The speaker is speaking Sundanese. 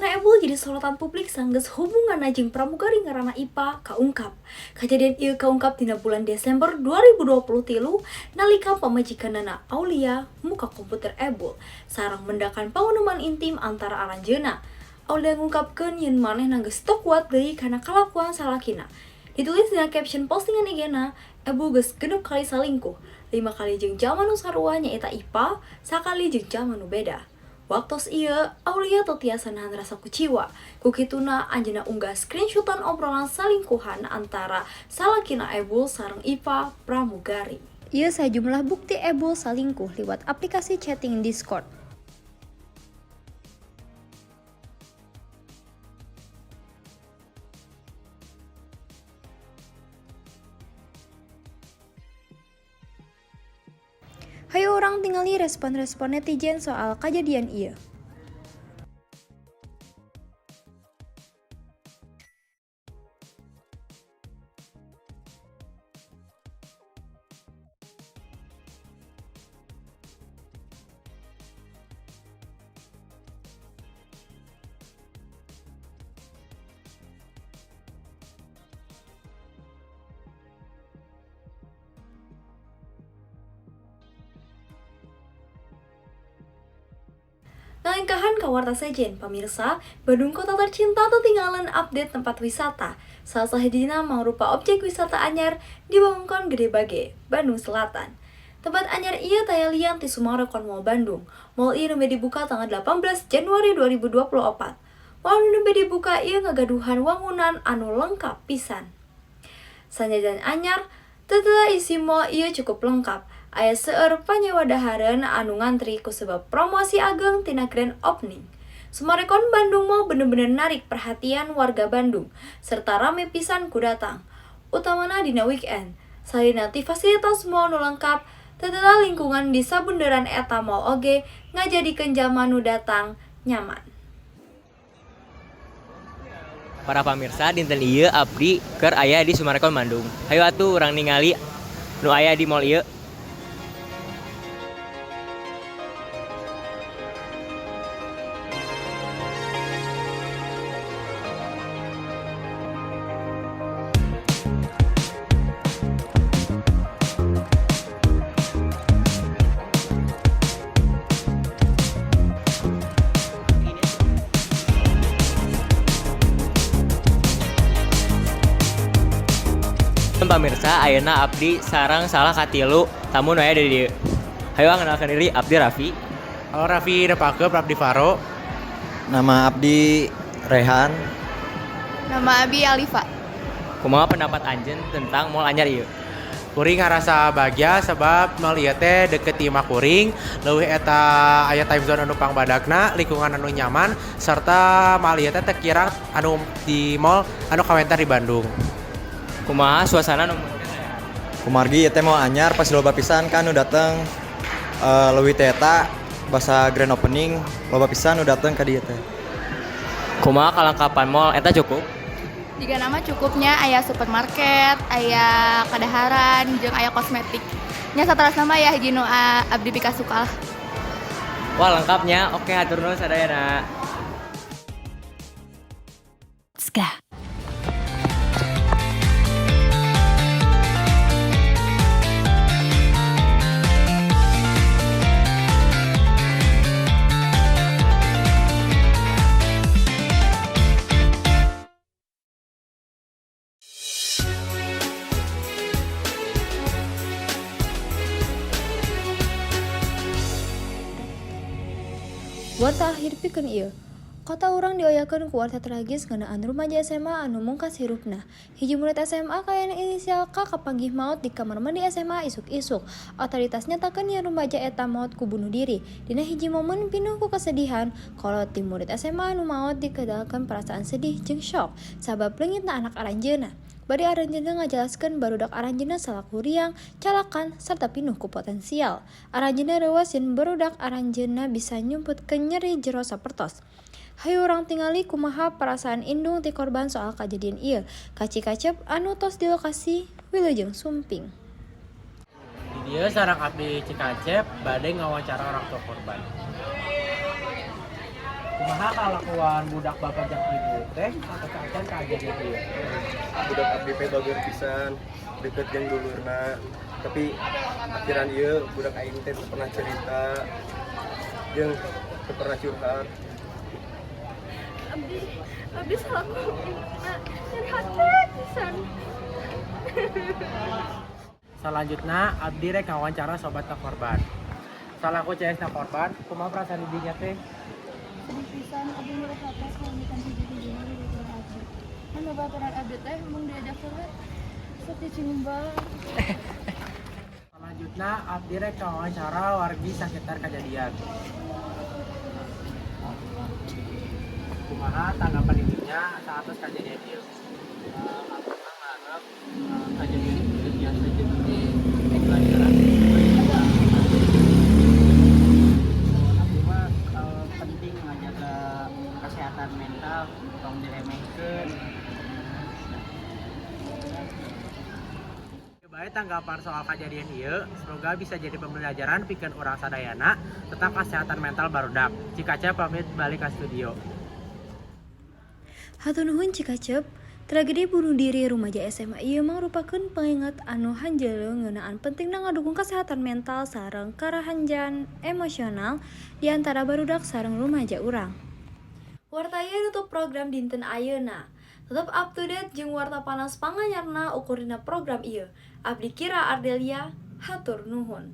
Salakina Ebul jadi sorotan publik sanggeus hubunganna jeung pramugari ngaranna Ipa kaungkap. Kajadian ieu kaungkap dina bulan Desember 2023 nalika pamajikanana Aulia muka komputer Ebul sareng mendakan panguneman intim antara aranjeunna. Aulia ngungkapkeun yen manehna geus teu kuat deui kana kalakuan salakina. Ditulis dina caption postingan IG-na, Ebul geus 6 kali salingkuh, 5 kali jeung jalma nu sarua nyaeta Ipa, sakali jeung jalma nu beda. Waktos ieu, Aulia teu tiasa nahan rasa kuciwa. Ku kituna anjeunna unggah screenshotan obrolan salingkuhan antara salakina Ebul sareng Ipa pramugari. Ieu sajumlah bukti Ebul salingkuh liwat aplikasi chatting Discord. Hayu urang tingali respon-respon netizen soal kajadian ieu. Ngalengkahan ka warta sejen, pamirsa, Bandung Kota Tercinta tetinggalan update tempat wisata. Salah sahijina mangrupa objek wisata anyar di Wewengkon Gede Bage, Bandung Selatan. Tempat anyar ieu taya lian ti Summarecon Mall Bandung. Mall ieu nembe dibuka tanggal 18 Januari 2024. Mall nu nembe dibuka ieu ngagaduhan wangunan anu lengkap pisan. Sanajan anyar, tetela isi mall ieu cukup lengkap. Aya seueur panyewa dahareun anu ngantri kusebab promosi ageng tina grand opening. Summarecon Bandung Mall bener-bener narik perhatian warga Bandung serta rame pisan ku datang, utamana dina weekend. Salina ti fasilitas mall nu lengkap, tetela lingkungan di sabunderan eta mall oge ngajadikeun jalma nu datang nyaman. Para pamirsa, dinten ieu abdi keur aya di Summarecon Bandung. Hayu atuh urang ningali nu aya di mall ieu. Pamirsa, ayeuna abdi sareng salah katilu tamu nu aya di dieu. Hayu ngenalkeun diri, abdi Raffi. Halo Raffi, nepangkeun abdi Faro. Nama abdi Rehan. Nama abi Alifa. Kumaha pendapat anjeun tentang mall anyar ieu? Kuring ngarasa bahagia sebab mall ieu teh deket ti imah kuring, leuwih eta aya time zone anu pangbadagna, lingkungan anu nyaman, serta mall ieu teh teu kirang anu di mall anu kawentar di Bandung. Kumaha suasana nu Kumargi ieu teh mall anyar pasti loba pisan kan nu dateng, leuwih teh eta basa grand opening loba pisan nu dateng ka dieu teh. Kumaha kalengkapan mall eta cukup? Jika nama cukupnya aya supermarket, aya kadaharan, jeung aya kosmetik. Nya saterasna mah ya hiji nu abdi pikasuka lah. Wah, lengkapnya. Oke, hatur nuhun sadayana. Ska. Warta akhir pikeun ieu. Kota urang dioyakeun ku warta tragis ngeunaan rumaja SMA anu mungkas hirupna. Hiji murid SMA kaayaan inisial K kapanggih maot di kamar mandi SMA isuk-isuk. Otoritas nyatakeun yen rumaja eta maot ku bunuh diri. Dina hiji momen pinuh ku kesedihan, kolot ti murid SMA anu maot dikedalkeun perasaan sedih jeung syok sabab leungitna anak aranjeunna. Bari aranjeunna ngajelaskeun barudak aranjeunna salaku riang, calakan, serta pinuh ku potensial. Aranjeunna reuwas yen barudak aranjeunna bisa nyumputkeun nyeri jero sapertos. Hayu urang tingali kumaha perasaan indung ti korban soal kajadian ieu. Kaci kacep anu tos di lokasi wilujeng sumping. Di dieu sareng abdi Cikacep bade ngawancara orang tua korban. Kumaha kalakuan budak bapak jeung ibu teh saacan kajadian ieu? Budak abdi teh bager pisan, deket jeung dulurna, tapi akhiran ieu budak aing teh teu pernah cerita jeung teu pernah curhat. Abdi, abdi selaku ibuna nyeri hate pisan. Selanjutnya abdi rek ngawancara sobat korban. Salaku CS na korban, kumaha perasaan didinya teh? Sedih pisan, abdi nyeri hate kalanjutan hiji-hijina di baturan abdi. Kan babaturan abdi teh mun diajak curhat sok diciumbang. Selanjutnya abdi rek ngawancara wargi sekitar kejadian. Kumaha tanggapan didinya saat kejadian ieu? Abdi mah ngarep kejadian itu biasa jadi pelajaran. Abdi mah penting ngajaga kesehatan mental, tong diremehkeun. Baik, tanggapan soal kejadian ieu, semoga bisa jadi pembelajaran pikeun urang sadayana tentang kesehatan mental barudak. Cikaca pamit, balik ke studio. Hatur nuhun, Cikacep. Tragedi bunuh diri rumaja SMA ieu mangrupakeun pengingat anu hanjeuleuh ngeunaan pentingna ngadukung kesehatan mental sareng karahanjan emosional di antara barudak sareng rumaja urang. Warta ieu nutup program dinten ayeuna. Tetep up to date jeung warta panas panganyarna ukur dina program ieu. Abdi Kira Ardelia, hatur nuhun.